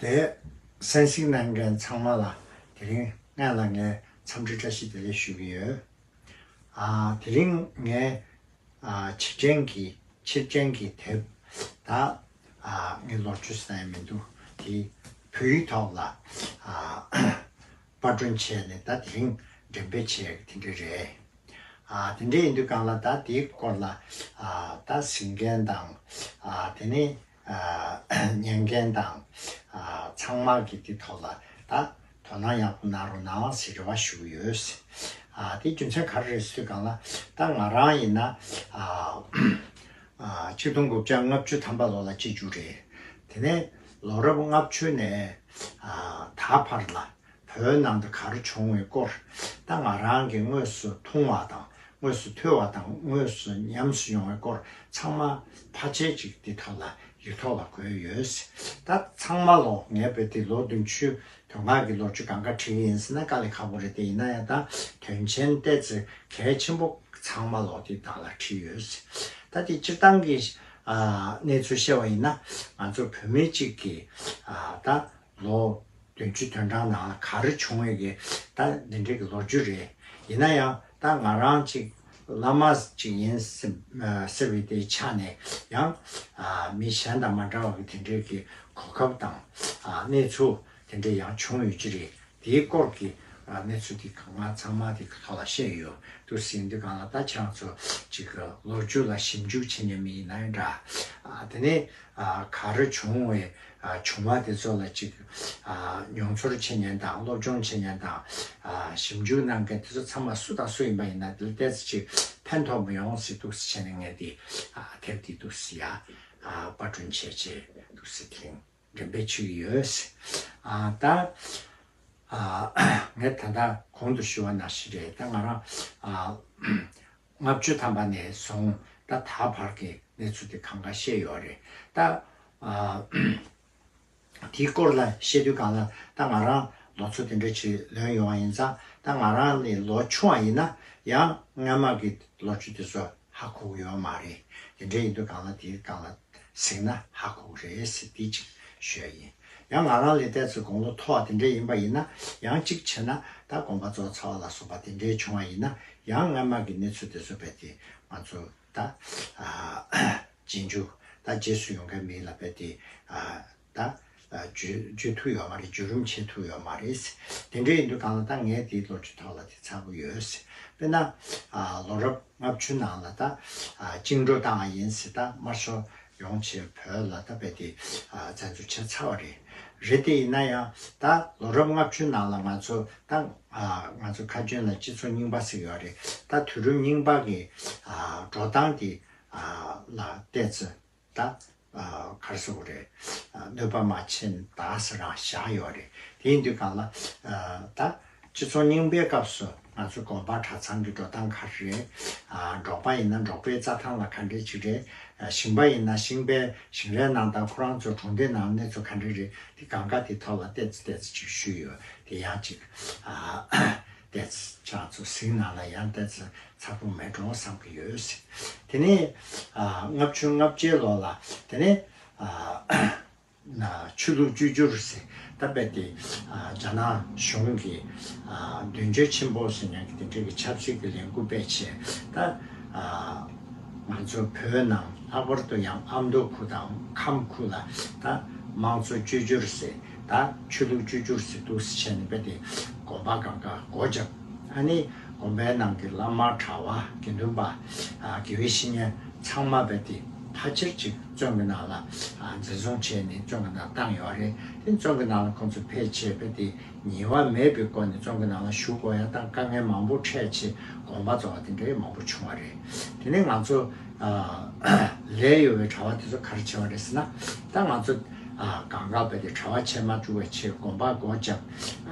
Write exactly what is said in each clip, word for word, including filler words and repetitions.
དེ་གསན་གཟིགས་གནང་མཁན་ཚང་མ་ལ་དེ་རིང་སྔོན་ལ་ངས་འཚམས་འདྲི་བཀྲ་ཤིས་བདེ་ལེགས་ཞུ་གི་ཡོད། ཨ། དེ་རིང་ངས་ཨ། ཕྱིར་དྲན་གྱི་ཕྱིར་དྲན་གྱི་དེབ་ད། ཨ། ངའི་ལོ་རྒྱུས་ཟེར་ཡ་མི་འདུག་དེ་བོད་ཡིག་ཐོག་ལ། ཨ། པར་སྐྲུན་བྱས་ནས་ད་དེ་རིང་འགྲེམས་སྤེལ་བྱས་དེ་འདྲ་རེད། ཨ། དེ་འདྲ་ཡིན་དུས་སྒང་ལ་ད་དེའི་སྐོར་ལ། ཨ། ད་གཟིགས་མཁན་དང་། ཨ། དེ་ནས། ཨ། ཉན་མཁན་དང་། ཨ། ཚང་མ་གིས་དེ་ཐོག་ལ་ད་དོ་སྣང་ཡག་པོ་གནང་རོགས་གནང་ཟེར་རེ་བ་ཞུ་གི་ཡོད། ཨ། དེ་རྒྱུ་མཚན་ག་རེ་རེད་ཟེར་དུས་སྒང་ལ་ད་ང་རང་ཡིན་ན། ཨ། ཨ། ཆིག་སྟོང་དགུ་བརྒྱ་ལྔ་བཅུ་ཐམ་པ་ལོ་ལ་སྐྱེས་རྒྱུ་རེད། དེ་ནས་ལོ་རབས་ལྔ་བཅུ་ནས། ཨ། ད་བར་ལ་བོད་ནང་དུ་ག་རེ་བྱུང་བའི་སྐོར། ད་ང་རང་གིས་དངོས་སུ་མཐོང་བ་དང་དངོས་སུ་ཐོས་པ་དང་དངོས་སུ་ཉམས་སུ་མྱོང་བའི་སྐོར་ཚང་མ་ཕལ་ཆེར་ཅིག་འདི་ཐོག་ལ་ཡིག་ཐོག་ལ་བཀོད་ཡོད། ད་ཚང་མ་ལོ་ངས་བོད་དེ་ལོ་བདུན་ཅུ་དོན་ལྔ་གི་ལོ་རྒྱུས་གང་ག་བྲིས་ཡིན་ཟེར་ན་དཀའ་ལས་ཁག་པོ་རེད། དེ་ཡིན་ན་ཡང་ད་དོན་ཆེན་ཏོག་ཙམ་གལ་ཆེན་པོ་ཚང་མ་ལོ་དེ་དག་ལ་བྲིས་ཡོད། ད་དེ་སྤྱིར་བཏང་གི། ཨ། གནས་ཚུལ་བཤད་པ་ཡིན་ན་ང་ཚོ་བོད་མི་གཅིག་གི། ཨ། ད་ལོ་བདུན་ཅུ་དོན་གྲངས་ནང་ལ་ག་རེ་བྱུང་བའི་གི་ད་འདི་འདྲའི་གི་ལོ་རྒྱུས་རེད། ཡིན་ན་ཡང་ད་ང་རང་གཅིག་བླ་མ་གཅིག་ཡིན་ཟེར་ཟེར་བའི་དེའི་ཆ་ནས་ཡང་། ཨ། མི་གཞན་དང་མ་འདྲ་བ་གི་དེ་འདྲའི་གི་གོ་སྐབས་དང་། ཨ། གནས་ཚུལ་དེ་འདྲ་ཡང་བྱུང་ཡོད་ཀྱི་རེད། དེའི་སྐོར་གྱི། ཨ། གནས་ཚུལ་དེ་གང་ང་ཚང་མ་དེ་གི་ཐོག་ལ་བཤད་ཡོད་འདུག་ཟེར་དུས་སྒང་ལ་ད་ཁྱེད་རང་ཚོ་ཅིག་ལོ་རྒྱུས་ལ་ཞིབ་འཇུག་བྱེད་མཁན་མི་ཡིན་ན་ཡང་འདྲ། ཨ། དེ་ནས། ཨ། ག་རེ་བྱུང་བའི། ཨ། བྱུང་བ་དེ་ཚོ་ལ་ཅིག་ཨ། མྱོང་ཚོར་བྱེད་མཁན་དང་སློབ་སྦྱོང་བྱེད་མཁན་དང་། ཨ། ཞིབ་འཇུག་གནང་མཁན་དེ་ཚོ་ཚང་མ་སུ་དང་སུ་ཡིན་པ་ཡིན་ན་དེ་ལ་ཏོག་ཙམ་ཅིག་ཕན་ཐོགས་མི་ཡོང་ཟེར་འདུག་ཟེར་བྱས་ནས་ངས་དེ། ཨ། དེབ་དེ་འདུག་ཟེར་ཡ། ཨ། པར་སྐྲུན་བྱས་བྱས་འདུག་ཟེར་དེ་རིང་འགྲེམས་སྤེལ་བྱེད་ཀྱི་ཡོད། ཨ། ད། ཨ། ངས་ད་ལྟ་གོང་དུ་ཞུས་པ་ནང་བཞིན་རེད། ད་ང་རང་། ཨ། ལྔ་བཅུ་ཐམ་པ་ནས་བཟུང་ད་ད་བར་གྱི་གནས་ཚུལ་དེ་གང་ག་བཤད་ཡོད་རེད། ད། ཨ། དེའི་སྐོར་ལ་བཤད་དུས་སྒང་ལ་ད་ང་རང་ལོ་ཚོད་དེ་འདྲ་ཅིག་ལོན་ཡོང་བ་ཡིན་ཙང་ད་ང་རང་ལས་ལོ་ཆུང་བ་ཡིན་ན་ཡང་སྔ་མ་གི་ལོ་རྒྱུས་དེ་ཚོ་ཧ་གོ་གི་ཡོད་མ་རེད། དེ་འདྲ་ཡིན་དུས་སྒང་ལ་དེའི་སྒང་ལ་གཟིགས་ན་ཧ་གོ་གི་རེད་ཟེར་དེ་ཅིག་ཞུ་ཡ་ཡིན། ཡང་ང་རང་ལས་ཏོག་ཙམ་དགུང་ལོ་མཐོ་བ་དེ་འདྲ་ཡིན་པ་ཡིན་ན་ཡང་གཅིག་བྱས་ན་ད་དགོན་པ་རྫོགས་ཚར་བ་ལ་སོགས་པ་དེ་འདྲའི་བྱུང་བ་ཡིན་ན་ཡང་སྔ་མ་གི་གནས་ཚུལ་དེ་ཚོ་རྦད་དེ་ང་ཚོ་ད། ཨ། རྗེས་འཇུག་ད་རྗེས་སུ་ཡོང་མཁན་མི་ལ་རྦད་དེ། ཨ། ད། ཨ། བརྗོད་བརྗོད་ཐུབ་ཡོད་མ་རེད། བརྒྱུད་རིམ་བྱེད་ཐུབ་ཡོད་མ་རེད། དེ་འདྲ་ཡིན་དུས་སྒང་ལ་ད་ངས་དེའི་ལོ་རྒྱུས་ཐོག་ལ་དེ་ཚ་པོ་ཡོད། དཔེར་ན། ཨ། ལོ་རབས་ལྔ་བཅུ་ནང་ལ་ད། ཨ། བཅིངས་འགྲོལ་བཏང་བ་ཡིན་ཟེར། ད་དམར་ཤོག་ཡོང་བྱས་བོད་ལ་ད་རྦད་དེ། ཨ། བཙན་འཛུལ་བྱས་ཚར་བ་རེད། རེད་དེ་ཡིན་ན་ཡང་ད་ལོ་རབས་ལྔ་བཅུ་ནང་ལ་ང་ཚོ་ད། ཨ། ང་ཚོ་ཁ་རྒྱུན་ལ་སྤྱི་ཚོགས་རྙིང་པ་ཟེར་གྱི་ཡོད་རེད། ད་དུས་རབས་རྙིང་པ་གི། ཨ། འགྲོ་སྟངས་དེ། ཨ། ལ་བལྟས་ཚེ་ད། ཨ། ག་རེ་ཟེར་དགོས་རེད། ཨ། གནོད་པ་མ་བྱིན་ད་ཟེར་རང་བཞག་ཡོད་རེད། དེ་ཡིན་དུས་སྒང་ལ། ཨ། ད་སྤྱི་ཚོགས་རྙིང་པའི་སྐབས་སུ་ང་ཚོ་དགོན་པ་གྲྭ་ཚང་གི་འགྲོ་སྟངས་ག་རེ་རེད། ཨ། འབྲོག་པ་ཡིན་ན་འབྲོག་པའི་རྩྭ་ཐང་ལ་ག་འདྲས་ཅིག་རེད། ཨ། ཞིང་པ་ཡིན་ན་ཞིང་པའི་ཞིང་རའི་ནང་དང་ཁོ་རང་ཚོ་གྲོང་སྡེའི་ནང་གནས་ཚུལ་ག་འདྲས་རེད། དེ་གང་ག་དེ་ཐོག་ལ་ཏོག་ཙམ་ཏོག་ཙམ་ཅིག་ཞུས་ཡོད། དེ་ཡང་ཅིག་ཨ། ཏོག་ཙམ་ཁྱེད་རང་ཚོ་གཟིགས་གནང་ན་ཡང་ཏོག་ཙམ་ཚ་པོ་མེད་འགྲོ་བསམ་གྱི་ཡོད། དེ་ནས། ཨ། ལྔ་བཅུ་ལྔ་བརྒྱད་ལོ་ལ་དེ་ནས། ཨ། ན་ཆོས་ལུགས་བཅོས་བསྒྱུར་ཟེར་ད་རྦད་དེ། ཨ། རྒྱ་ནག་གཞུང་གིས། ཨ། མདུན་བསྐྱོད་ཆེན་པོ་ཟེར་མཁན་གྱི་དེ་འདྲའི་གི་ཆབ་སྲིད་ཀྱི་ལས་འགུལ་སྤེལ་བྱས་ད། ཨ། ང་ཚོ་བོད་ནང་ལྷག་པར་དུ་ཡང་ཨ་མདོ་ཁུལ་དང་ཁམས་ཁུལ་ལ་ད་དམངས་གཙོ་བཅོས་བསྒྱུར་ཟེར། ད་ཆོས་ལུགས་བཅོས་བསྒྱུར་ཟེར་འདུག་ཟེར་བྱས་ནས་རྦད་དེ་དགོན་པ་གང་ག་སྒོ་བརྒྱབ། ཨ་ནི་དགོན་པའི་ནང་གི་བླ་མ་གྲྭ་པ་དགེ་འདུན་པ། ཨ། དགེ་བའི་བཤེས་གཉེན་ཚང་མ་རྦད་དེ་ཕལ་ཆེར་ཅིག་བཙོན་གྱི་ནང་ལ། ཨ། འཛིན་བཟུང་བྱས་ནས་བཙོན་གྱི་ནང་བཏང་ཡོད་རེད། དེ་བཙོན་གྱི་ནང་ལ་ཁོང་ཚོ་ཕལ་ཆེར་རྦད་དེ་ཉེས་པ་མེད་པའི་སྒོ་ནས་བཙོན་གྱི་ནང་ལ་བཞུགས་དགོས་ཡ་དང་དཀའ་ངལ་མང་པོ་འཕྲད་བྱས་དགོངས་པ་རྫོགས་པ་དེ་འདྲའི་མང་པོ་བྱུང་བ་རེད། དེ་ནས་ང་ཚོ། ཨ། ལས་གཡོལ་བའི་གྲྭ་པ་དེ་ཚོ་ག་རེ་བྱས་པ་རེད་ཟེར་ན། ད་ང་ཚོ། ཨ། གང་ག་རྦད་དེ་གྲྭ་པ་བྱེད་མ་བཅུག་པའི་ཆེད་དགོན་པ་སྒོ་བརྒྱབ།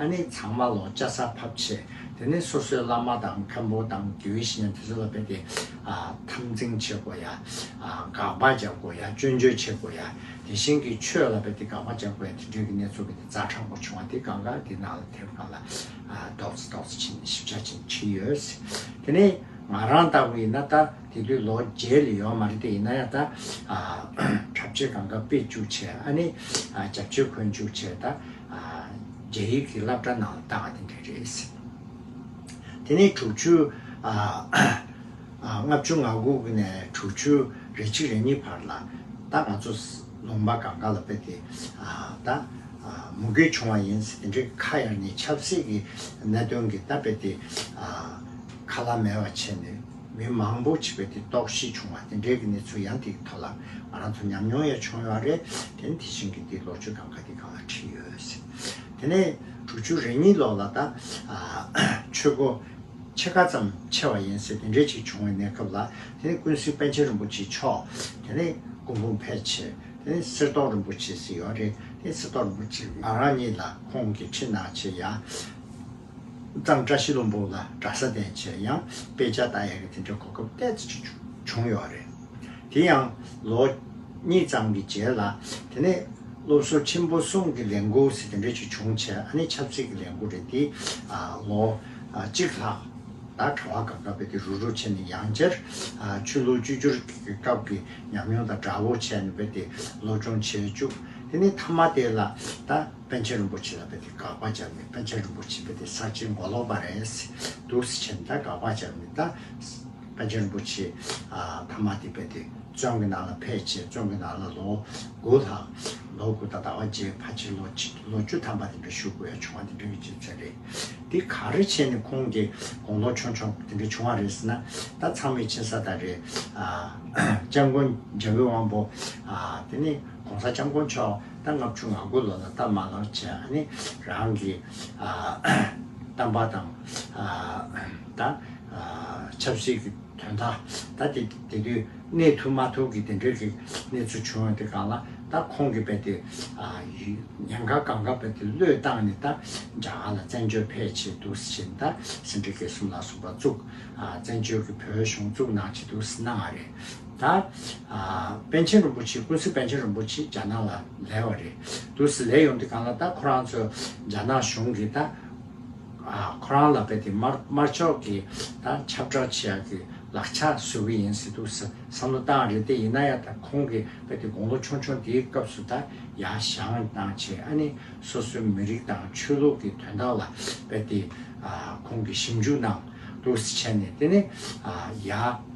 ཨ་ནི་ཚང་མ་ལོག་ལྕགས་ཟ་ཕབ་བྱས། དེ་ནས་སོ་སོའི་བླ་མ་དང་མཁན་པོ་དང་དགེ་བའི་བཤེས་གཉེན་དེ་ཚོ་ལ་རྦད་དེ། ཨ། འཐབ་འཛིང་བྱེད་དགོས་ཡ། ཨ། དགག་པ་རྒྱག་དགོས་ཡ། སྐྱོན་བརྗོད་བྱེད་དགོས་ཡ། དེ་བཞིན་གྱི་ཆོས་ལ་རྦད་དེ་དགག་པ་རྒྱག་དགོས་ཡ། དེ་འདྲའི་གི་གནས་ཚུལ་གྱི་དེ་ཛ་དྲག་པོ་བྱུང་བ་དེ་གང་ག་དེ་ནང་ལ་དེབ་སྒང་ལ། ཨ། ཏོག་ཙམ་ཏོག་ཙམ་ཕྱིན་ཞིབ་ཆ་ཕྱིན་བྲིས་ཡོད། དེ་ནས། ང་རང་ལྟ་བུ་ཡིན་ན་ད་དེ་དུས་ལོ་བརྒྱད་ལས་ཡོད་མ་རེད་དེ། ཡིན་ན་ཡང་ད་ཨ་འཁྲབ་ཆས་སྒང་ག་དཔེ་བཅུག་བྱས། ཨ་ནི་ཨ་རྒྱབ་ཆས་གོན་བཅུག་བྱས། ད་ཨ་རྒྱ་ཡིག་གི་སློབ་གྲྭ་ནང་ལ་བཏང་བ་དེ་འདྲ་རེད། དེ་ནས་དྲུག་ཅུ་ཨ་ཨ་ལྔ་བཅུ་ང་དགུ་ནས་དྲུག་ཅུ་རེ་གཅིག་རེ་གཉིས་བར་ལ་ད་ང་ཚོ་ལུང་པ་སྒང་ག་ལ་དཔེ་དེ་ཨ་ད་ཨ་མུ་གེ་བྱུང་བ་ཡིན་ཟེར། དེ་འདྲའི་ཁ་གཡར་ནས་ཆབ་སྲིད་ཀྱི་གནད་དོན་གྱི་ད་དཔེ་དེ་ཨ་ཁ་ལག་མེད་པ་བྱས་ནས་མི་མང་པོ་ཅིག་དཔེ་དེ་ལྟོགས་ཤི་བྱུང་བ་དེ་འདྲའི་གི་གནས་ཚུལ་ཡང་དེའི་ཐོག་ལ་ང་རང་ཚོ་ཉམས་མྱོང་ཡང་བྱུང་ཡོད་རེད། དེ་ནི་དེ་བཞིན་གྱི་དེ་ལོ་རྒྱུས་སྒང་ག་དེ་སྒང་ལ་བྲིས་ཡོད་ཟེར། དེ་ནས་དྲུག་ཅུ་རེ་གཉིས་ལོ་ལ་ད་ཨ་ཆོས་སྒོ་ཕྱེད་ཀ་ཙམ་ཕྱེ་བ་ཡིན་ཟེར། དེ་འདྲའི་ཅིག་བྱུང་བའི་གནས་སྐབས་ལ། དེ་ནས་ཀུན་གཟིགས་པཎ་ཆེན་རིན་པོ་ཆེ་མཆོག་དེ་ནས་སྐུ་འབུམ་ཕལ་ཆེར། དེ་ནས་གསེར་ཏོག་རིན་པོ་ཆེ་ཟེར་ཡོད་རེད། དེ་གསེར་ཏོག་རིན་པོ་ཆེ་ང་རང་གཉིས་ལ་ཁོང་གིས་ཁྲིད་གནང་བྱས། ཡང་གཙང་བཀྲ་ཤིས་ལྷུན་པོ་ལ་གྲྭ་ས་གཏན་བྱས། ཡང་དཔེ་ཆ་ལྟ་ཡག་གི་དེ་འདྲའི་གོ་སྐབས་ཏོག་ཙམ་ཅིག་བྱུང་ཡོད་རེད། དེ་ཡང་ལོ་གཉིས་ཙམ་གྱི་རྗེས་ལ། དེ་ནས་སློབ་ཟུར་ཆེན་པོ་གསུམ་གྱི་ལས་འགུལ་ཟེར་དེ་འདྲ་ཅིག་བྱུང་བྱས། ཨ་ནི་ཆབ་སྲིད་ཀྱི་ལས་འགུལ་རེད། དེ་ཨ་ལོ་ཨ་གཅིག་ལྷག་ད་གྲྭ་པ་སྒང་ག་དཔེ་དེ་རུག་རུག་བྱས་ནས། ཡང་བསྐྱར་ཨ་ཆོས་ལུགས་བཅོས་བསྒྱུར་གྱི་སྐབས་ཀྱི་ཉམས་མྱོང་དང་འདྲ་བོ་བྱས་ནས་དཔེ་དེ་སློབ་སྦྱོང་བྱེད་བཅུག་དེ་ནས་མཐའ་མ་དེ་ལ་ད་པཎ་ཆེན་རིན་པོ་ཆེ་ལ་དཔེ་དེ་དགག་པ་བརྒྱབ་ནས། པཎ་ཆེན་རིན་པོ་ཆེ་དཔེ་དེ་ས་བཅད་མགོ་ལོག་པ་རེད་འདུག་ཟེར་བྱས་ནས་ད་དགག་པ་བརྒྱབ་ནས། ད་པཎ་ཆེན་རིན་པོ་ཆེ་ཨ་མཐའ་མ་དེ་དཔེ་དེ་བཙོན་གྱི་ནང་ལ་ཕེབས་བྱས། བཙོན་གྱི་ནང་ལ་ལོ་དགུ་ལྷག་ལོ་དགུ་དང་ཟླ་བ་བརྒྱད། ཕལ་ཆེར་ལོ་བཅུ་ལོ་བཅུ་ཐམ་པ་དེ་འདྲ་བཞུགས་དགོས་ཡ་བྱུང་བ་དེ་འདྲ་གི་རྗེས་ཚད་རེད། དེ་ག་རེ་བྱས་ནས་ཁོང་གི་དགུང་ལོ་ཆུང་ཆུང་དེ་འདྲ་བྱུང་བ་རེད་ཟེར་ན། ད་ཚང་མས་མཁྱེན་གསལ་ལྟར་རེད། ཨ་སྐྱབས་མགོན་རྒྱལ་བའི་དབང་པོ་ཨ་དེ་ནི་༸གོང་ས་༸སྐྱབས་མགོན་མཆོག་ད་ལྔ་བཅུ་ང་དགུ་ལོ་ལ་ད་མ་ལངས་བྱས། ཨ་ནི་རང་གི་ཨ་བསྟན་པ་དང་ཨ་ད་ཨ་ཆབ་སྲིད་ཀྱི་དོན་དག་ད་དེ་དེ་དུས་གནས་ཐུབ་མ་ཐུབ་ཀྱི་དེ་འདྲའི་གི་གནས་ཚུལ་བྱུང་བ་དེ་སྒང་ལ། ད་ཁོང་གིས་དཔེ་དེ་ཨ་ཡུལ་ཉེན་ཁ་སྒང་ག་དཔེ་དེ་བློས་བཏང་ནས། ད་རྒྱ་གར་ལ་བཙན་བྱོལ་ཕེབས་བྱས་འདུག་ཟེར་བྱས་ནས། ད་སེ་འབྲས་དགེ་གསུམ་ལ་སོགས་པ་བཙུགས། ཨ་བཙན་བྱོལ་གྱི་བོད་གཞུང་བཙུགས་གནང་བྱས་འདུག་ཟེར་གནང་བ་རེད། ད་ཨ་པཎ་ཆེན་རིན་པོ་ཆེ། ཀུན་གཟིགས་པཎ་ཆེན་རིན་པོ་ཆེ་རྒྱ་ནག་ལ་ལས་པ་རེད། འདུག་ཟེར་ལས་ཡོང་དུས་སྒང་ལ། ད་ཁོ་རང་ཚོ་རྒྱ་ནག་གཞུང་གིས་ད་ཨ་ཁོ་རང་ལ་དཔེ་དེ་དམར་དམར་ཕྱོགས་ཀྱི་ད་ཁྱབ་བསྒྲགས་བྱེད་ཡག་གི་ལག་ཆ་བཟོ་གི་ཡིན་ཟེར་འདུག་ཟེར་བསམ་བློ་བཏང་རེད། དེ་ཡིན་ན་ཡང་ད་ཁོང་གིས་དཔེ་དེ་དགུང་ལོ་ཆུང་ཆུང་དེའི་སྐབས་སུ་ད་ཡར་བཞེངས་གནང་བྱས། ཨ་ནི་སོ་སོའི་མི་རིགས་དང་ཆོས་ལུགས་ཀྱི་དོན་དག་ལ་དཔེ་དེ་ཨ་ཁོང་གིས་ཞིབ་འཇུག་གནང་འདུག་ཟེར་བྱས་ནས། དེ་ནས་ཨ་ཡར་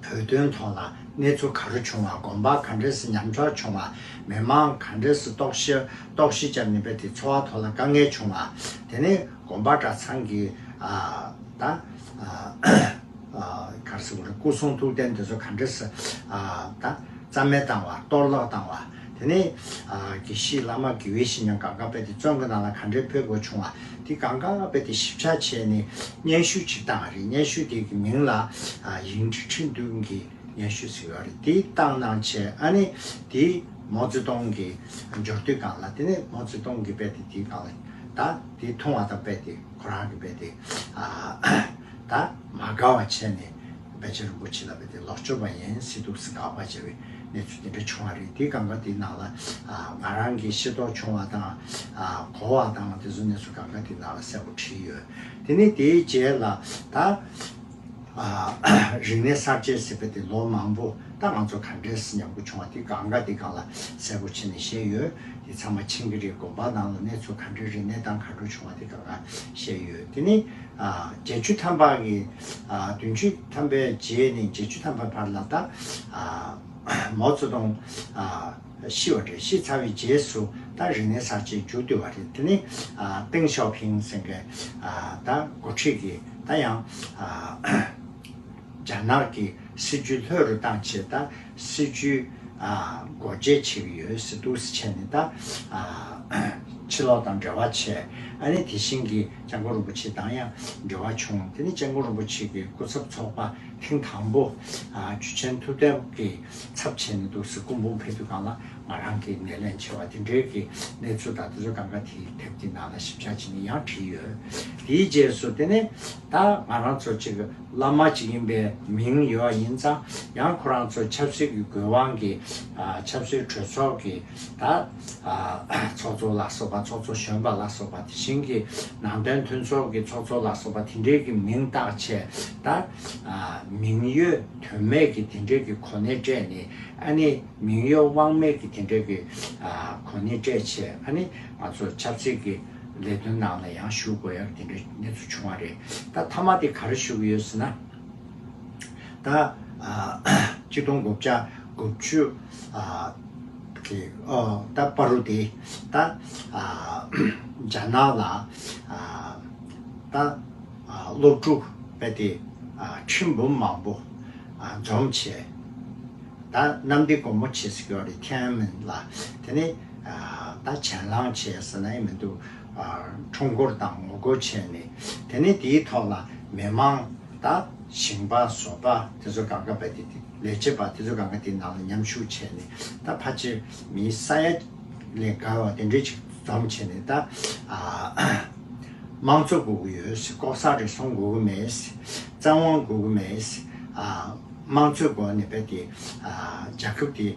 བོད་དོན་ཐོག་ལ་གནས་ཚུལ་ག་རེ་བྱུང་བ། དགོན་པ་ག་འདྲས་སེ་ཉམས་ཆག་བྱུང་བ། མི་མང་ག་འདྲས་སེ་ལྟོགས་ཤི་ལྟོགས་ཤི་བརྒྱབ་ནས་དཔེ་དེ་འཚོ་བ་ཐོག་ལ་དཀའ་ངལ་བྱུང་བ། དེ་ནས་དགོན་པ་གྲྭ་ཚང་གི་ཨ་ད་ཨ་ཨ་ག་རེ་ཟེར་དགོས་རེད། སྐུ་གསུང་ཐུགས་རྟེན་དེ་ཚོ་ག་འདྲས་སེ་ཨ་ད་རྩ་མེད་བཏང་བ། གཏོར་བརླག་བཏང་བ། དེ་ནས་ཨ་དགེ་བཤེས་བླ་མ་དགེ་བའི་བཤེས་གཉེན་སྒང་ག་དཔེ་དེ་བཙོན་གྱི་ནང་ལ་ག་འདྲས་ཕེབས་དགོས་བྱུང་བ། དེ་སྒང་ག་དཔེ་དེ་ཞིབ་ཆ་བྱས་ནས་སྙན་ཞུ་ཅིག་བཏང་བ་རེད། སྙན་ཞུ་དེ་གི་མིང་ལ་ཨ་ཡིག་འབྲེལ་ཁྲི་བདུན་གྱི་སྙན་ཞུ་ཟེར་བ་རེད། དེ་བཏང་གནང་བྱས། ཨ་ནི་དེ་མའོ་ཙེ་ཏུང་གི་འབྱོར་དུས་སྒང་ལ། དེ་ནས་མའོ་ཙེ་ཏུང་གིས་དཔེ་དེ་དེའི་སྒང་ལ་ད་དེ་མཐོང་བ་དང་། དཔེ་དེ་ཁོ་རང་གིས་དཔེ་དེ་ཨ་ད་མ་དགའ་བ་བྱས་ནས་པཎ་ཆེན་རིན་པོ་ཆེ་ལ་དཔེ་དེ་ལོག་སྤྱོད་པ་ཡིན་ཟེར་འདུག་ཟེར་དགག་པ་བྱས་པའི་གནས་ཚུལ་དེ་འདྲ་བྱུང་བ་རེད། དེའི་སྒང་ག་དེའི་ནང་ལ་ཨ་ང་རང་གིས་ཤེས་རྟོགས་བྱུང་བ་དང་། ཨ་གོ་བ་དང་། དེ་ཚོ་གནས་ཚུལ་སྒང་ག་དེའི་ནང་ལ་གསལ་པོ་བྲིས་ཡོད། དེ་ནས་དེའི་རྗེས་ལ་ད་ཨ་རིག་གནས་གསར་བརྗེ་ཟེར་བའི་དེ་ལོ་མང་པོ་ད་ང་ཚོ་ག་འདྲས་སེ་ཉམས་མྱོང་བྱུང་བ་དེ་སྒང་ག་དེའི་སྒང་ལ་གསལ་པོ་བྱས་ནས་བཤད་ཡོད། དེ་ཚང་མ་མཁྱེན་གྱི་རེད། དགོན་པ་ནང་ལ་གནས་ཚུལ་ག་འདྲས་རེད། གནས་སྟངས་ག་འདྲ་བྱུང་བ་དེ་སྒང་ག་བཤད་ཡོད། དེ་ནས་ཨ་བརྒྱད་ཅུ་ཐམ་པ་གི་ཨ་བདུན་ཅུ་ཐམ་པའི་རྗེས་ནས་བརྒྱད་ཅུ་ཐམ་པའི་བར་ལ་ད་ཨ་མའོ་ཙེ་ཏུང་ཨ་ཤི་བ་རེད། ཤི་ཚར་བའི་རྗེས་སུ་ད་རིག་གནས་གསར་བརྗེ་མཇུག་བསྡུ་བ་རེད། དེ་ནས་ཨ་ཏེང་ཞའོ་ཕིང་ཟེར་མཁན་ཨ་ད་འགོ་ཁྲིད་ཀྱིས་ད་ཡང་ཨ་རྒྱ་ནག་གི་སྲིད་ཇུས་ལྷོད་རུ་བཏང་བྱས། ད་སྲིད་ཇུས་ཨ་སྒོ་འབྱེད་བྱེད་ཀྱི་ཡོད་ཟེར་འདུག་ཟེར་བྱས་ནས། ད་ཨ་ཕྱི་ལོགས་དང་འབྲེལ་བ་བྱས། ཨ་ནི་དེ་བཞིན་གྱི་སྐྱབས་མགོན་རིན་པོ་ཆེ་དང་ཡང་འབྲེལ་བ་བྱུང་། དེ་ནས་སྐྱབས་མགོན་རིན་པོ་ཆེ་གི་སྐུ་ཚབ་ཚོགས་པ་ ཐེངས་དང་པོ་ཨ་ཇུ་ཆེན་ཐུབ་བསྟན་གྱི་ཚབ་བྱས་ནས་འདུག་སེ་སྐུ་འབུམ་ཕེབས་དུས་སྒང་ལ་ང་རང་གིས་སྣེ་ལེན་བྱས་པ་དེ་འདྲའི་གི་གནས་ཚུལ་དང་དེ་ཚོ་གང་ག་དེའི་དེབ་དེ་ནང་ལ་ཞིབ་ཆ་བྱས་ནས་ཡང་བྲིས་ཡོད། དེའི་རྗེས་སུ་དེ་ནས་ད་ང་རང་ཚོ་གཅིག་བླ་མ་གཅིག་ཡིན་པའི་མིང་ཡོད་ཡིན་ཙང་ཡང་ཁོ་རང་ཚོ་ཆབ་སྲིད་ཀྱི་དགོས་དབང་གིས་ཨ་ཆབ་སྲིད་གྲོས་ཚོགས་ཀྱི་ད་ཨ་ཚོགས་གཙོ་ལ་སོགས་པ་ཚོགས་གཙོ་གཞོན་པ་ལ་སོགས་པ་དེ་བཞིན་གྱི་ནང་བསྟན་མཐུན་ཚོགས་ཀྱི་ཚོགས་གཙོ་ལ་སོགས་པ་དེ་འདྲའི་གི་མིང་བཏགས་བྱས་ད་ཨ་མིང་ཡོད་དོན་མེད་ཀྱི་དེ་འདྲའི་གི་གོ་གནས་སྤྲད་ནས་ཨ་ནི་མིང་ཡོད་དབང་མེད་ཀྱི་དེ་འདྲའི་གི་ཨ་གོ་གནས་སྤྲད་བྱས་ཨ་ནི་ང་ཚོ་ཆབ་སྲིད་ཀྱི་ལས་དོན་ནང་ལ་ཡང་ཞུགས་དགོས་ཡག་དེ་འདྲའི་གནས་ཚུལ་བྱུང་བ་རེད། ད་མཐའ་མ་དེ་ག་རེ་ཞུ་གི་ཡོད་ཟེར་ན། ད་ཨ་གཅིག་སྟོང་དགུ་བརྒྱ་དགུ་བཅུ་ཨ་གི་ཨོ་ད་བར་དུ་དེ་ད་ཨ་རྒྱ་ནག་ལ་ཨ་ད་ཨ་སློབ་ཕྲུག་རྦད་དེ་ཨ་ཁྲི་འབུམ་མང་པོ་ཨ་འཛོམས་བྱས། ད་གནམ་བདེ་སྒོ་མོ་ཆེ་ཟེར་གྱི་ཡོད་རེད། ཐེན་ཨན་མེན་ལ་དེ་ནས་ཨ་ད་གྱེན་ལངས་བྱས་ཟེར་ན་ཡང་མི་འདུག་ཨ་ཁྲོམ་སྐོར་དང་ངོ་རྒོལ་བྱས་ནས་དེ་ནས་དེའི་ཐོག་ལ་མི་མང་ད་ཞིང་པ་བཟོ་པ་དེ་ཚོ་གང་ག་རྦད་དེ་ལས་བྱེད་པ་དེ་ཚོ་གང་ག་དེ་ནང་ལ་མཉམ་ཞུགས་བྱས་ནས་ད་ཕལ་ཆེར་མི་ས་ཡ་ལས་བརྒལ་བ་དེ་འདྲས་ཅིག་འཛོམས་བྱས་ནས་ད་ཨ་དམངས་གཙོ་དགོས་ཀྱི་ཡོད། ལྐོག་ཟ་རེ་ཟུང་དགོས་ཀྱི་མེད། བཙན་དབང་དགོས་ཀྱི་མེད། ཨ་དམངས་གཙོའི་སྒོ་ནས་རྦད་དེ་ཨ་རྒྱལ་ཁབ་དེ་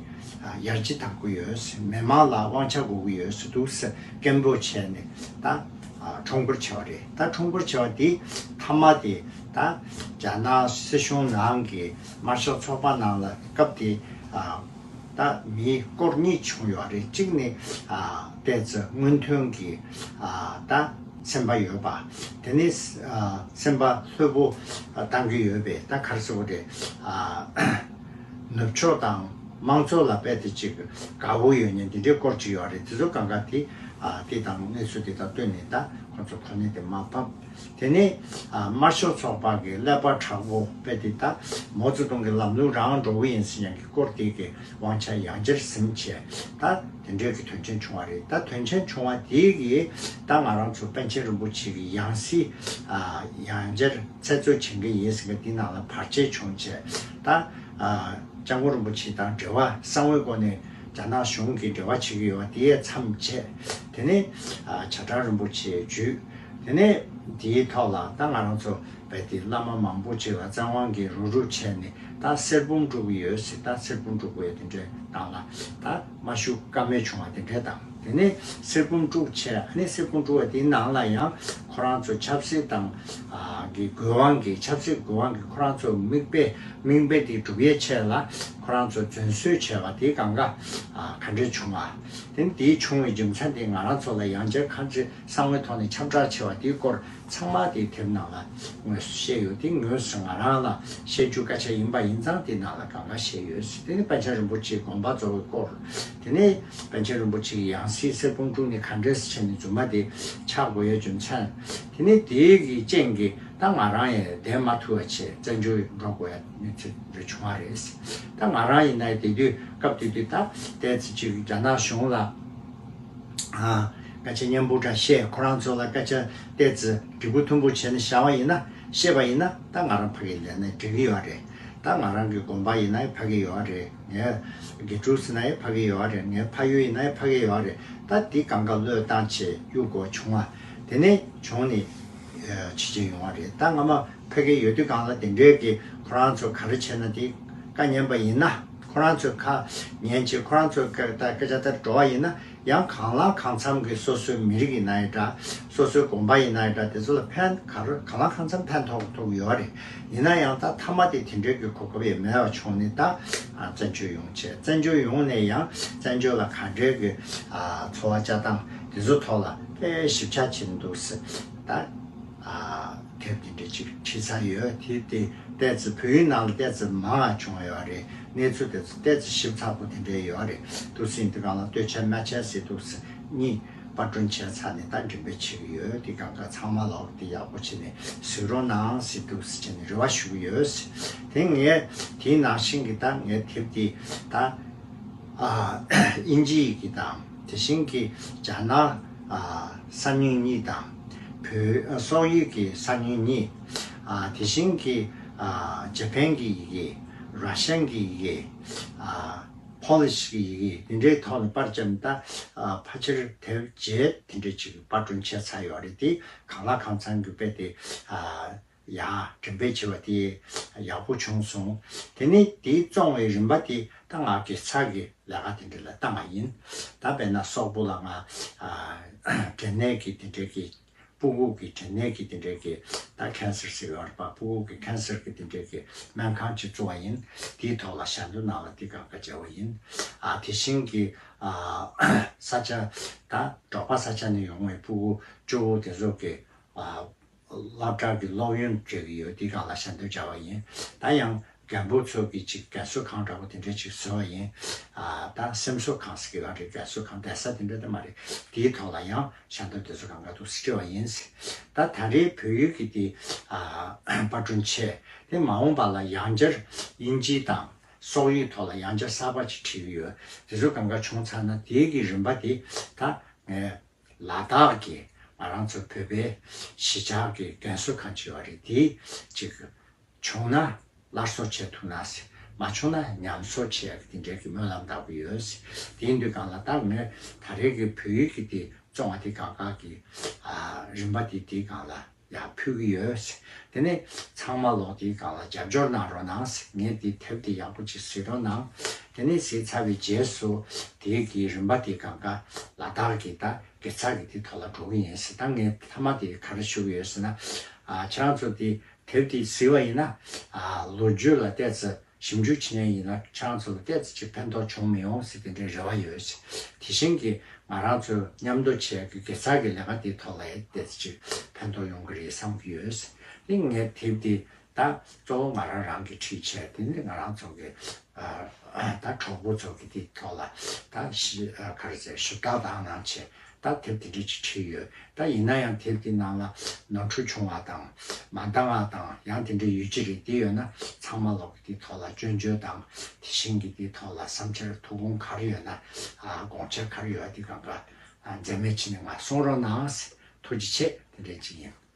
ཨ་ཡར་རྒྱས་གཏང་དགོས་ཡོད། མི་མང་ལ་དབང་ཆ་དགོས་ཀྱི་ཡོད་འདུག་སེ་སྐད་འབོད་བྱས་ནས་ད་ཨ་ཁྲོམ་སྐོར་བྱས་པ་རེད། ད་ཁྲོམ་སྐོར་བྱས་པ་དེ་མཐའ་མ་དེ་ད་རྒྱ་ནག་སྲིད་གཞུང་ནང་གི་དམར་ཤོག་ཚོགས་པ་ནང་ལ་སྐབས་དེ་ཨ་ད་མི་སྐོར་གཉིས་བྱུང་ཡོད་རེད། གཅིག་ནི་ཨ་ཏོག་ཙམ་སྔོན་ཐོན་གྱི་ཨ་ད་སེམས་པ་ཡོད་པ། དེ་ནི་ཨ་སེམས་པ་ལྷོད་པོ་བཏང་གི་ཡོད་པའི་ད་ག་རེ་ཟེར་དགོས་རེད། ཨ་ནུབ་ཕྱོགས་དང་དམངས་གཙོ་ལ་རྦད་དེ་ཅིག་དགའ་པོ་ཡོད་མཁན་དེ་འདྲའི་སྐོར་ཅིག་ཡོད་རེད། དེ་ཚོ་གང་ག་དེ་ཨ་དེ་དང་གནས་ཚུལ་དེ་དང་བསྟུན་ནས་ད་ཁོ་ཚོ་གོ་གནས་དེ་མར་ཕབ། དེ་ནས་ཨ་དམར་ཤོག་ཚོགས་པ་གི་ཀླད་པ་དྲག་པོ་རྦད་དེ་ད་མའོ་ཙེ་ཏུང་གི་ལམ་ལུགས་རང་འགྲོ་གི་ཡིན་ཟེར་མཁན་གྱི་སྐོར་དེ་གི་དབང་ཆ་ཡང་བསྐྱར་ཟིན་བྱས་ད་དེ་འདྲའི་གི་དོན་རྐྱེན་བྱུང་བ་རེད། ད་དོན་རྐྱེན་བྱུང་བ་དེ་གིས་ད་ང་རང་ཚོ་པཎ་ཆེན་རིན་པོ་ཆེ་གི་ཡང་སྲིད་ཨ་ཡང་བསྐྱར་འཚད་རྩོད་བྱེད་མཁན་ཡིན་ཟེར་མཁན་དེ་ནང་ལ་བར་ཆད་བྱུང་བྱས་ད་ཨ་སྐྱབས་མགོན་རིན་པོ་ཆེ་དང་འབྲེལ་བ་གསང་བའི་སྒོ་ནས་རྒྱ་ནག་གཞུང་གིས་འབྲེལ་བ་བྱེད་ཀྱི་ཡོད་པ་དེ་ཡས་མཚམས་བཅད། དེ་ནས་ཨ་ཇ་ཁྲང་རིན་པོ་ཆེ་བརྒྱུད། དེ་ནས་དེའི་ཐོག་ལ་ད་ང་རང་ཚོ་རྦད་དེ་བླ་མ་མང་པོ་ཅིག་ལ་བཙན་དབང་གིས་རུབ་རུབ་བྱས་ནས་ད་གསེར་བུམ་དཀྲུག་གི་ཡོད་ཟེར། ད་གསེར་བུམ་དཀྲུག་དགོས་ཡ་དེ་འདྲའི་སྒང་ལ་ད་མ་ཞུགས་ཀ་མེད་བྱུང་བ་དེ་འདྲའི་དང་། དེ་ནས་གསེར་བུམ་དཀྲུག་བྱས། ཨ་ནི་གསེར་བུམ་དཀྲུག་པ་དེའི་ནང་ལ་ཡང་ཁོ་རང་ཚོ་ཆབ་སྲིད་དང་ཨ་གི་དགོས་དབང་གིས་ཆབ་སྲིད་དགོས་དབང་གིས་ཁོ་རང་ཚོ་མིག་དཔེ་མིག་དཔེ་དེ་སྒྲུབ་ཡའི་ཆེད་ལ་ཁོ་རང་ཚོ་རྫུན་བཟོས་བྱས་པ་དེའི་སྒང་ག་ཨ་ག་འདྲས་བྱུང་བ། དེ་ནས་དེའི་བྱུང་བའི་རྒྱུ་མཚན་དེ་ང་རང་ཚོ་ལ་ཡང་བསྐྱར་ཁ་འདྲི་གསང་བའི་ཐོག་ནས་ཁྱབ་བསྒྲགས་བྱས་པ་དེའི་སྐོར་ཚང་མ་དེའི་དེབ་ནང་ལ་དངོས་སུ་བཤད་ཡོད། དེ་དངོས་སུ་ང་རང་ལ་བཤད་རྒྱུ་སྐད་ཆ་ཡིན་པ་ཡིན་ཙང་དེ་ནང་ལ་གང་ག་བཤད་ཡོད། དེ་ནི་པཎ་ཆེན་རིན་པོ་ཆེའི་དགོངས་པ་རྫོགས་པའི་སྐོར། དེ་ནས་པཎ་ཆེན་རིན་པོ་ཆེའི་ཡང་སྲིད་གསེར་བུམ་དཀྲུག་ནས་ག་འདྲས་བྱས་ནས་རྫུན་མ་དེ་ཆགས་དགོས་ཡའི་རྒྱུ་མཚན། དེ་ནས་དེའི་གི་རྐྱེན་གྱིས་ད་ང་རང་ཡང་བསྡད་མ་ཐུབ་པ་བྱས་བཙན་བྱོལ་འགྲོ་དགོས་ཡ་གནས་ཚུལ་རེ་བྱུང་བ་རེད། ད་ང་རང་ཡིན་ན་དེ་དུས་སྐབས་དེ་དུས་ད་ཏོག་ཙམ་ཅིག་རྒྱ་ནག་གཞུང་ལ་ཨ་སྐད་ཆ་སྙན་པོ་འདྲ་བཤད། ཁོ་རང་ཚོ་ལ་སྐད་ཆ་ཏོག་ཙམ་འགྲིག་པོ་མཐུན་པོ་བྱས་ནས་བཞག་པ་ཡིན་ན་བཤད་པ་ཡིན་ན་ད་ང་རང་ཕ་གིའི་ལས་ནས་འགྲིག་གི་ཡོད་རེད། ད་ང་རང་གི་དགོན་པ་ཡིན་ན་ཕ་གི་ཡོད་རེད། ངའི་དགེ་ཕྲུག་ཟེར་ན་ཡང་ཕ་གི་ཡོད་རེད། ངའི་ཕ་ཡུལ་ཡིན་ན་ཡང་ཕ་གི་ཡོད་རེད། ད་འདི་གང་ག་བློས་བཏང་བྱས་གཡུག་དགོས་བྱུང་བ་དེ་ནས་བྱུང་ནས་ཨ་ཕྱི་རྒྱལ་ཡོང་བ་རེད། ད་སྔ་མ་ཕ་གི་ཡོད་དུས་སྒང་ལ་དེ་འདྲའི་གི་ཁོ་རང་ཚོ་ག་རེ་བྱས་ན་དེ་བཀའ་ཉན་པ་ཡིན་ན་ཁོ་རང་ཚོའི་ཁ་ཉན་བྱས་ཁོ་རང་ཚོའི་སྐད་ད་སྐད་ཆ་ལྟར་འགྲོ་བ་ཡིན་ན། ཡང་གང་ལ་གང་འཚམ་གྱི་སོ་སོའི་མི་རིགས་ཡིན་ན་ཡང་འདྲ། སོ་སོའི་དགོན་པ་ཡིན་ན་ཡང་འདྲ། དེ་ཚོ་ལ་ཕན་ག་རེ་གང་ལ་གང་འཚམ་ཕན་ཐོགས་ཐུབ་ཡོད་རེད། ཡིན་ན་ཡང་ད་མཐའ་མ་དེ་དེ་འདྲའི་གི་གོ་སྐབས་ཡང་མེད་པ་བྱུང་ནས་ད་ཨ་བཙན་བྱོལ་ཡོང་བྱས། བཙན་བྱོལ་ཡོང་ནས་ཡང་བཙན་བྱོལ་ལ་ག་འདྲའི་གི་ཨ་འཚོ་བ་བཅའ་སྟངས་དེ་ཚོ་ཐོག་ལ་དཔེ་ཞིབ་ཆ་བྱེད་འདུག་ཟེར། ད་ཨ་དེབ་དེ་འདྲ་ཅིག་ཁྲིད་ཚར་ཡོད། དེ་དེ་ཏོག་ཙམ་བོད་ཡིག་ནང་ལ་ཏོག་ཙམ་མང་བ་བྱུང་ཡོད་རེད། གནས་ཚུལ་དེ་ཚོ་ཏོག་ཙམ་ཞིབ་ཚགས་པོ་དེ་འདྲ་ཡོད་རེད། འདུག་སེ་དེ་སྒང་ལ་སྟོད་ཆ་སྨད་ཆ་ཟེར་འདུག་སེ་གཉིས་པར་སྐྲུན་བྱས་ཚར་ནས་ད་འགྲེམས་སྤེལ་བྱེད་ཀྱི་ཡོད། དེ་སྒང་ག་ཚང་མ་ལོག་དེ་ཡག་པོ་བྱས་ནས་གཟིགས་རོགས་གནང་ཟེར་འདུག་སེ་བྱས་ནས་རེ་བ་ཞུ་གི་ཡོད། དེ་ངས་དེའི་ནང་བཞིན་གྱི་ད་ངའི་དེབ་དེ་ད་ཨ་དབྱིན་ཇི་ཡི་གི་དང་དེ་བཞིན་གྱི་རྒྱ་ནག་ཨ་གསར་རྙིང་གཉིས་དང་བོད་ཨ་སོག་ཡིག་གི་གསར་རྙིང་གཉིས། ཨ་དེ་བཞིན་གྱི་ ཨ་ཇ་པན་གྱི་ཡི་གེ། ར་ཤན་གྱི་ཡི་གེ། ཨ་ཕོ་ལིཤ་གི་ཡི་གེ་དེ་འདྲའི་ཐོག་ནས་པར་བརྒྱབ་ནས། ད་ཨ་ཕལ་ཆེར་དེབ་བརྒྱད་དེ་འདྲ་ཅིག་པར་སྐྲུན་བྱས་ཚར་ཡོད་རེད། དེ་གང་ལ་གང་འཚམ་གྱི་དཔེ་དེ་ཨ་ཡར་འགྲེམས་སྤེལ་བྱས་པ་དེ་ཡག་པོ་བྱུང་སོང་། དེ་ནས་དེ་བཙོང་བའི་རིན་པ་དེ་ད་ང་དགེ་རྩ་གི་ལས་ཀ་དེ་འདྲ་ལ་བཏང་བ་ཡིན། ད་དཔེར་ན་སོག་པོ་ལ་ང་ཨ་འབྲས་ནད་ཀྱི་དེ་འདྲའི་གི་སྤུ་གུ་གི་འབྲས་ནད་ཀྱི་དེ་འདྲའི་གི་ད་ཁེན་སར་ཟེར་ཡོད་རེད་པ། སྤུ་གུ་གི་ཁེན་སར་གི་དེ་འདྲའི་གི་སྨན་ཁང་ཅིག་བཙུགས་པ་ཡིན། དེའི་ཐོག་ལ་ཞལ་འདེབས་ནང་ལ་དེ་གང་ག་བྱས་པ་ཡིན། ཨ་དེ་བཞིན་གྱི་ཨ་ས་ཆ་ད་འབྲོག་པ་ས་ཆ་ནས་ཡོང་བའི་སྤུ་གུ་གཅིག་པོ་དེ་ཚོ་གི་ཨ་སློབ་གྲྭ་གི་སློབ་ཡོན་སྤྲད་ཀྱི་ཡོད། དེ་གང་ལ་ཞལ་འདེབས་བྱས་པ་ཡིན། ད་ཡང་རྒན་པོ་ཚོ་གི་ཅིག་རྒན་གསོ་ཁང་འདྲ་པོ་དེ་འདྲ་ཅིག་བཟོས་པ་ཡིན། ཨ་ད་སེམས་གསོ་ཁང་ཟེར་གྱི་ཡོད་རེད། རྒན་གསོ་ཁང་བསྡད་ས་དེ་འདྲ་དེ་མ་རེད། དེའི་ཐོག་ལ་ཡང་ཞལ་འདེབས་དེ་ཚོ་གང་ག་འདུག་སེ་སྤྲད་པ་ཡིན། ད་ད་རེས་བོད་ཡིག་གི་དེ་ཨ་པར་སྐྲུན་བྱས་དེ་མ་འོངས་པ་ལ་ཡང་བསྐྱར་དབྱིན་ཇི་དང་སོག་ཡིག་ཐོག་ལ་ཡང་བསྐྱར་གསར་པ་ཅིག་བྲིས་ཀྱི་ཡོད། དེ་ཚོ་གང་ག་བྱུང་ཚར་ན་དེའི་གི་རིན་པ་དེ་ད་ངས་ལ་དྭགས་ཀྱི་ང་རང་ཚོ་བོད་པའི་གཞིས་ཆགས་ཀྱི་རྒན་གསོ་ཁང་ཅིག་ཡོད་རེད། དེ་ཅིག་བྱུང་ན་སླར་གསོ་བྱེད་ཐུབ་ན་ཟེར། མ་བྱུང་ན་ཉམས་གསོ་བྱེད་ཡག་གི་དེ་འདྲའི་གི་སྨོན་ལམ་བཏབ་ཀྱི་ཡོད་ཟེར། དེ་ཡིན་དུས་གང་ལ་ད་ངས་ད་རེས་ཀྱི་བོད་ཡིག་གི་དེ་བཙོང་བ་དེ་གང་ག་གི་ཨ་རིན་པ་དེ་དེའི་གང་ལ་ཡར་ཕུལ་གྱི་ཡོད་ཟེར། དེ་ནས་ཚང་མ་ལོག་དེའི་གང་ལ་རྒྱབ་སྐྱོར་གནང་རོགས་གནང་ཟེར། ངས་དེ་དེབ་དེ་ཡག་པོ་ཅིག་གཟིགས་རོགས་གནང་། དེ་ནས་གཟིགས་ཚར་བའི་རྗེས་སུ་དེའི་གི་རིན་པ་དེ་གང་ག་ལ་དྭགས་ཀྱི་ད་དགེ་རྩ་གི་དེ་ཐོག་ལ་འགྲོ་གི་ཡིན་ཟེར། ད་ངས་མཐའ་མ་དེ་ག་རེ་ཞུ་གི་ཡོད་ཟེར་ན། ཨ་ཁྱེད་རང་ཚོ་དེ་དེབ་དེ་གཟིགས་པ་ཡིན་ན། ཨ་ལོ་རྒྱུས་ལ་ཏོག་ཙམ་ཞིབ་འཇུག་བྱེད་མཁན་ཡིན་ན་ཁྱེད་རང་ཚོ་ལ་ཏོག་ཙམ་ཅིག་ཕན་ཐོགས་བྱུང་མི་ཡོང་ཟེར་དེ་འདྲའི་རེ་བ་ཡོད། དེ་བཞིན་གྱི་ང་རང་ཚོས་མཉམ་དུ་བྱས་ཀྱི་དགེ་རྩ་གི་ལས་ཀ་དེའི་ཐོག་ལ་ཡང་ཏོག་ཙམ་ཅིག་ཕན་ཐོགས་ཡོང་གི་རེད་བསམ་གྱི་ཡོད། དེ་ངས་དེབ་དེ་ད་གཙོ་བོ་ང་རང་རང་གིས་བྲིས་བྱས། དེ་ནི་ང་རང་ཚོ་གི་ཨ་ད་གྲོགས་པོ་ཚོ་གི་དེའི་ཐོག་ལ་ད་ཞི་ཨ་ག་རེ་ཟེར་ཞུ་དག་དང་གནང་བྱས། ད་དེབ་དེ་འདྲ་ཅིག་བྲིས་ཡོད། ད་ཡིན་ན་ཡང་དེབ་དེ་ནང་ལ་ནོར་འཁྲུལ་བྱུང་བ་དང་མ་འདང་བ་དང་ཡང་དེ་འདྲ་ཡོད་ཀྱི་རེད། དེ་ཡོད་ན་ཚང་མ་ལོག་གི་དེའི་ཐོག་ལ་སྐྱོན་བརྗོད་དང་དེ་བཞིན་གྱི་དེའི་ཐོག་ལ་བསམ་འཆར་ཐུགས་དགོངས་ག་རེ་ཡོད་ན། ཨ་དགོངས་འཆར་ག་རེ་ཡོད་དེ་གང་ག་ཨ་འཛེམ་མེད་བྱས་ནས་ང་གསུང་རོགས་གནང་། ཐུགས་རྗེ་ཆེ། དེ་འདྲ་ཅིག་ཡིན།